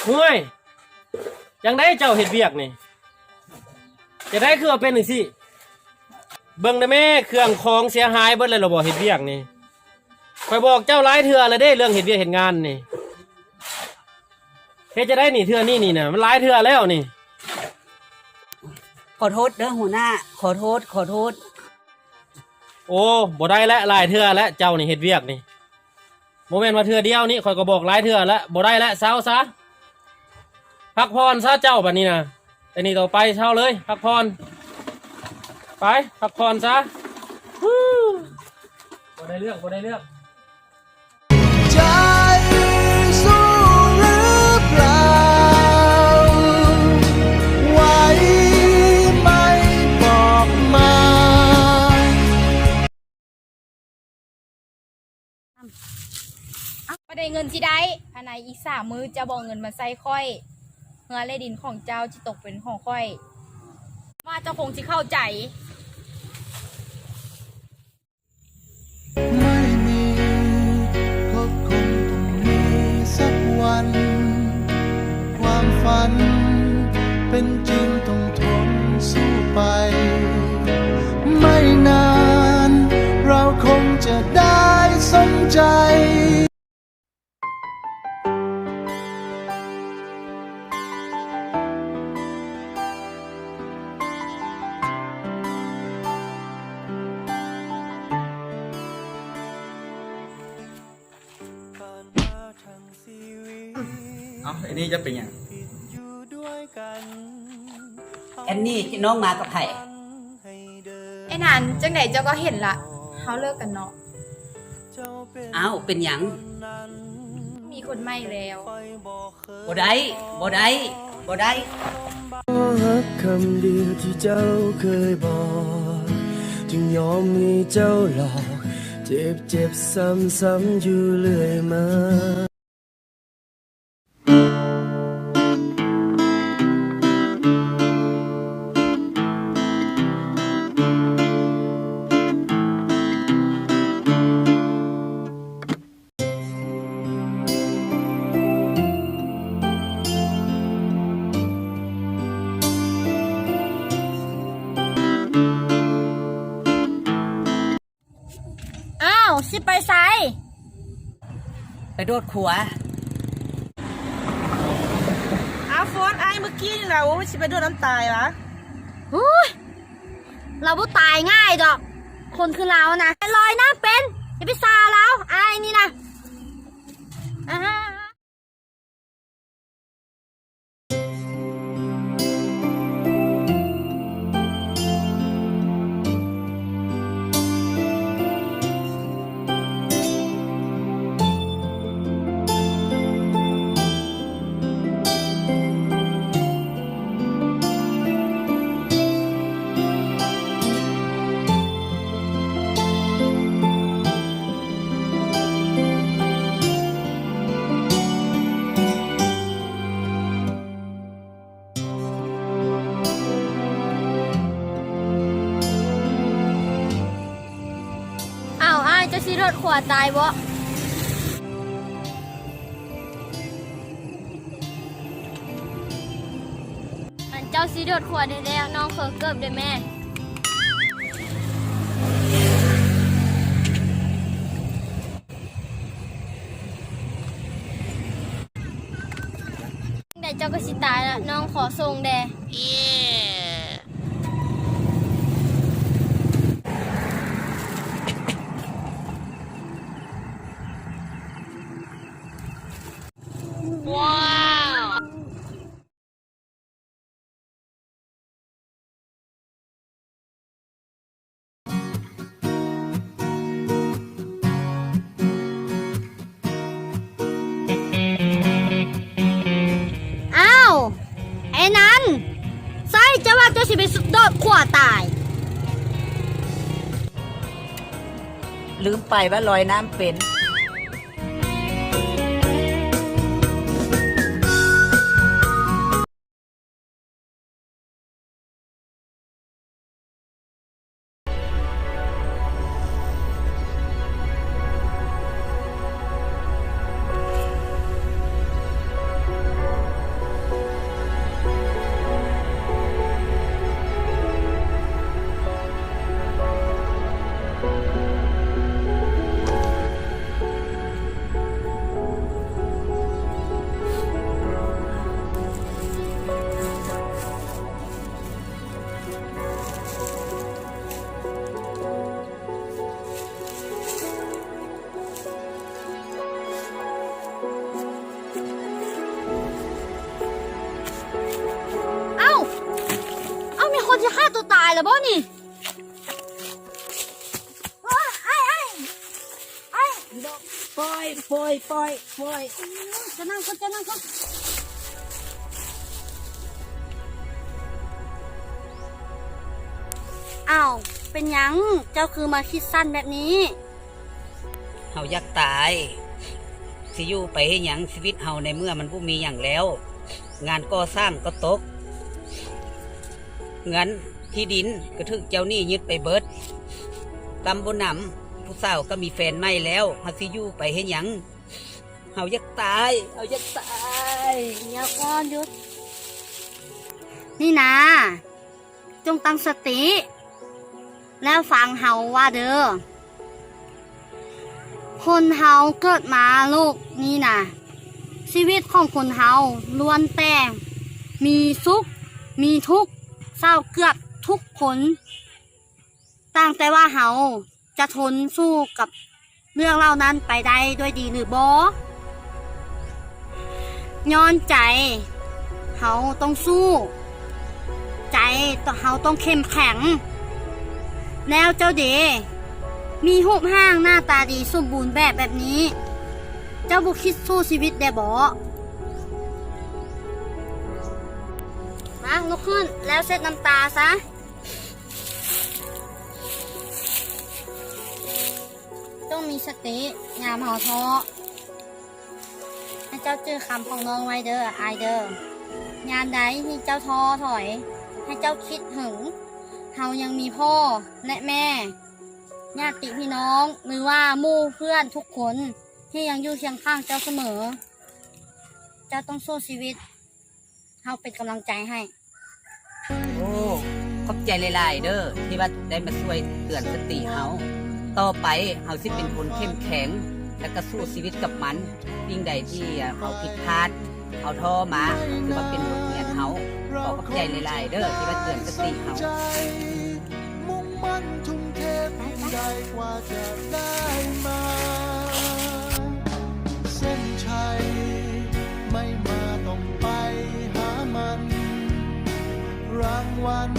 ຫ້ວຍ! ຈັ່ງໃດເຈົ້າເຮັດວຽກນີ້? ຈັ່ງໃດຄືວ່າເປັນຈັ່ງຊີ້? ເບິ່ງແດ່ແມ້, ເຄື່ອງຂອງເສຍຫາຍເບິດແລ້ວບໍ່? ເຮັດວຽກນີ້ ຂ້ອຍບອກເຈົ້າຫຼາຍເທື່ອແລ້ວເດ້ ເລື່ອງເຮັດວຽກເຮັດງານນີ້. ເຮັດຈັ່ງໃດນີ້? ເທື່ອນີ້ນີ້ນະ ມັນຫຼາຍເທື່ອແລ້ວນີ້. ຂໍໂທດເດີຫົວໜ້າ, ຂໍໂທດ, ຂໍໂທດ. ໂອ້ ບໍ່ໄດ້ແລ້ວ, ຫຼາຍເທື່ອແລ້ວ ເຈົ້ານີ້ເຮັດວຽກນີ້. ບໍ່ແມ່ນວ່າເທື່ອດຽວນີ້, ຂ້ອຍກໍບອກຫຼາຍເທື່ອແລ້ວ, ບໍ່ໄດ້ແລ້ວ, ເຊົາຊະ. ພັກຜ່ອນຊະເຈົ້າບັດນີ້ນະ, ແຕ່ນີ້ຕໍ່ໄປເຊົາເລີຍ, ພັກຜ່ອນ. ໄປ, ພັກຜ່ອນຊະ. ຮູ້, ບໍ່ໄດ້ເລື່ອງ, ບໍ່ໄດ້ເລື່ອງ. ໃຈສູ້ຫຼືເປົ່າ? ໄຫວໄໝບອກມາ. ບໍ່ໄດ້ເງິນຊິໄດ້, ພາຍໃນອີກສາມມື້ເຈົ້າບໍ່ເອົາເງິນມາໃຫ້ຂ້ອຍ, ເຮືອນແລະດິນຂອງເຈົ້າຊິຕົກເປັນຂອງຂ້ອຍ. ວ່າເຈົ້າຄົງຊິເຂົ້າໃຈ. ໄມ່ມີກໍຄົງຕ້ອງມີສັກວັນ, ຄວາມຝັນເປັນຈິງຕ້ອງທົນສູ້ໄປ, ໄມ່ນານເຮົາຄົງຈະໄດ້ສົມໃຈ. ເອົ້າ ອັນນີ້ຈະເປັນຫຍັງ? ແອນນີ້ ນ້ອງມາກັບໃຜ? ໄອ້ນັ້ນ, ຈັ່ງໃດເຈົ້າກໍເຫັນລະ, ເຮົາເລີກກັນເນາະ. ອ້າວ ເປັນຫຍັງ? ມີຄົນໃໝ່ແລ້ວ. ບໍ່ໄດ້ ບໍ່ໄດ້ ບໍ່ໄດ້. ຮັກຄຳດຽວທີ່ເຈົ້າເຄີຍບອກ, ຈຶ່ງຍອມໃຫ້ເຈົ້າຫຼອກ, ເຈັບເຈັບຊ້ຳໆຢູ່ເລື້ອຍມາ. ອ້າວ ຊິໄປໃສ? ໄປໂດດຂົວ. ອ້າວ ໂຟນ ອ້າຍ ມື້ກີ້ນີ້ລະ ໂອ້ຍ ຊິໄປໂດດນ້ຳຕາຍຫວາ? ໂອ້ຍ ລາວບໍ່ຕາຍງ່າຍດອກ, ຄົນຄືລາວນະ ລອຍນ້ຳເປັນ, ຢ່າໄປຊ່າລາວ ອ້າຍນີ້ນະ. ອ້າວ ອ້າຍ ເຈົ້າຊິໂດດຂົວຕາຍບໍ? ອັນເຈົ້າຊິໂດດຂົວໄດ້ແລ້ວ, ນ້ອງຂໍເກີບໄດ້ແມ່? ຈັ່ງໃດເຈົ້າກໍຊິຕາຍລະ, ນ້ອງຂໍສົ່ງແດ່. ອ້າວ ໄອ້ນັ້ນ, ໃສເຈົ້າວ່າເຈົ້າຊິໄປໂດດຂົວຕາຍ? ລືມໄປວ່າລອຍນ້ຳເປັນ. ອ້າວ ແລ້ວບໍ່ນີ້? ໂອ້ຍ ອ້າຍ ອ້າຍ ອ້າຍ ບໍ່ ປ່ອຍ ປ່ອຍ ປ່ອຍ ປ່ອຍ ຈະນັ່ງກ່ອນ ຈະນັ່ງກ່ອນ. ອ້າວ ເປັນຫຍັງເຈົ້າຄືມາຄິດສັ້ນແບບນີ້? ເຮົາຢາກຕາຍ ຊິຢູ່ໄປເຮັດຫຍັງ? ຊີວິດເຮົາໃນເມື່ອມັນບໍ່ມີຫຍັງແລ້ວ ງານກໍ່ສ້າງກໍຕົກ ເຮືອນທີ່ດິນກໍຖືກເຈົ້າໜີ້ຍຶດໄປເບິດ ກຳບໍ່ໜຳ ຜູ້ສາວກໍມີແຟນໃໝ່ແລ້ວ ເຮົາຊິຢູ່ໄປເຮັດຫຍັງ? ເຮົາຢາກຕາຍ ເຮົາຢາກຕາຍ. ດຽວກ່ອນ ຢຸດ ນີ້ນາ ຈົ່ງຕັ້ງສະຕິ ແລ້ວຟັງເຮົາວ່າເດີ. ຄົນເຮົາເກີດມາໂລກນີ້ນະ ຊີວິດຂອງຄົນເຮົາລ້ວນແຕ່ມີສຸກມີທຸກ ຊາວເກືອບທຸກຄົນ ຕ່າງແຕ່ວ່າເຮົາຈະທົນສູ້ກັບເລື່ອງເຫຼົ່ານັ້ນໄປໄດ້ດ້ວຍດີຫຼືບໍ່? ຍ້ອນໃຈເຮົາຕ້ອງສູ້ ໃຈເຮົາຕ້ອງເຂັ້ມແຂງ. ແລ້ວເຈົ້າເດ ມີຮູບຮ່າງໜ້າຕາດີສົມບູນແບບແບບນີ້ ເຈົ້າບໍ່ຄິດສູ້ຊີວິດແດ່ບໍ? ມາ ລຸກຂຶ້ນ ແລ້ວເຊັດນ້ຳຕາຊະ. ຈົ່ງມີສະຕິຍາມເຮົາທໍ້ ໃຫ້ເຈົ້າຈື່ຄຳຂອງນ້ອງໄວ້ເດີ ອ້າຍເດີ. ຍາມໃດທີ່ເຈົ້າທໍ້ຖອຍ ໃຫ້ເຈົ້າຄິດເຖິງເຮົາຍັງມີພໍ່ ແລະ ແມ່, ຍາດຕິພີ່ນ້ອງ ຫຼືວ່າໝູ່ເພື່ອນທຸກຄົນທີ່ຍັງຢູ່ຄຽງຂ້າງເຈົ້າສະເໝີ. ເຈົ້າຕ້ອງສູ້ຊີວິດ. ເຮົາເປັນກຳລັງໃຈໃຫ້. ໂອ້ ຂອບໃຈຫຼາຍໆເດີ ທີ່ວ່າໄດ້ມາຊ່ວຍເຕືອນສະຕິເຮົາ. ຕໍ່ໄປເຮົາຊິເປັນຄົນເຂັ້ມແຂງ ແລະ ກະສູ້ຊີວິດກັບມັນ. ສິ່ງໃດທີ່ເຮົາຜິດພາດ ເຮົາທໍ້ມາ ຖືວ່າເປັນບົດຮຽນເຮົາ. ຂໍຂອບໃຈຫຼາຍໆເດີ ທີ່ວ່າເຕືອນສະຕິເຮົາ. ເສັ້ນໄຊໄມ່ມາຕ້ອງໄປຫາມັນ ລາງວັນ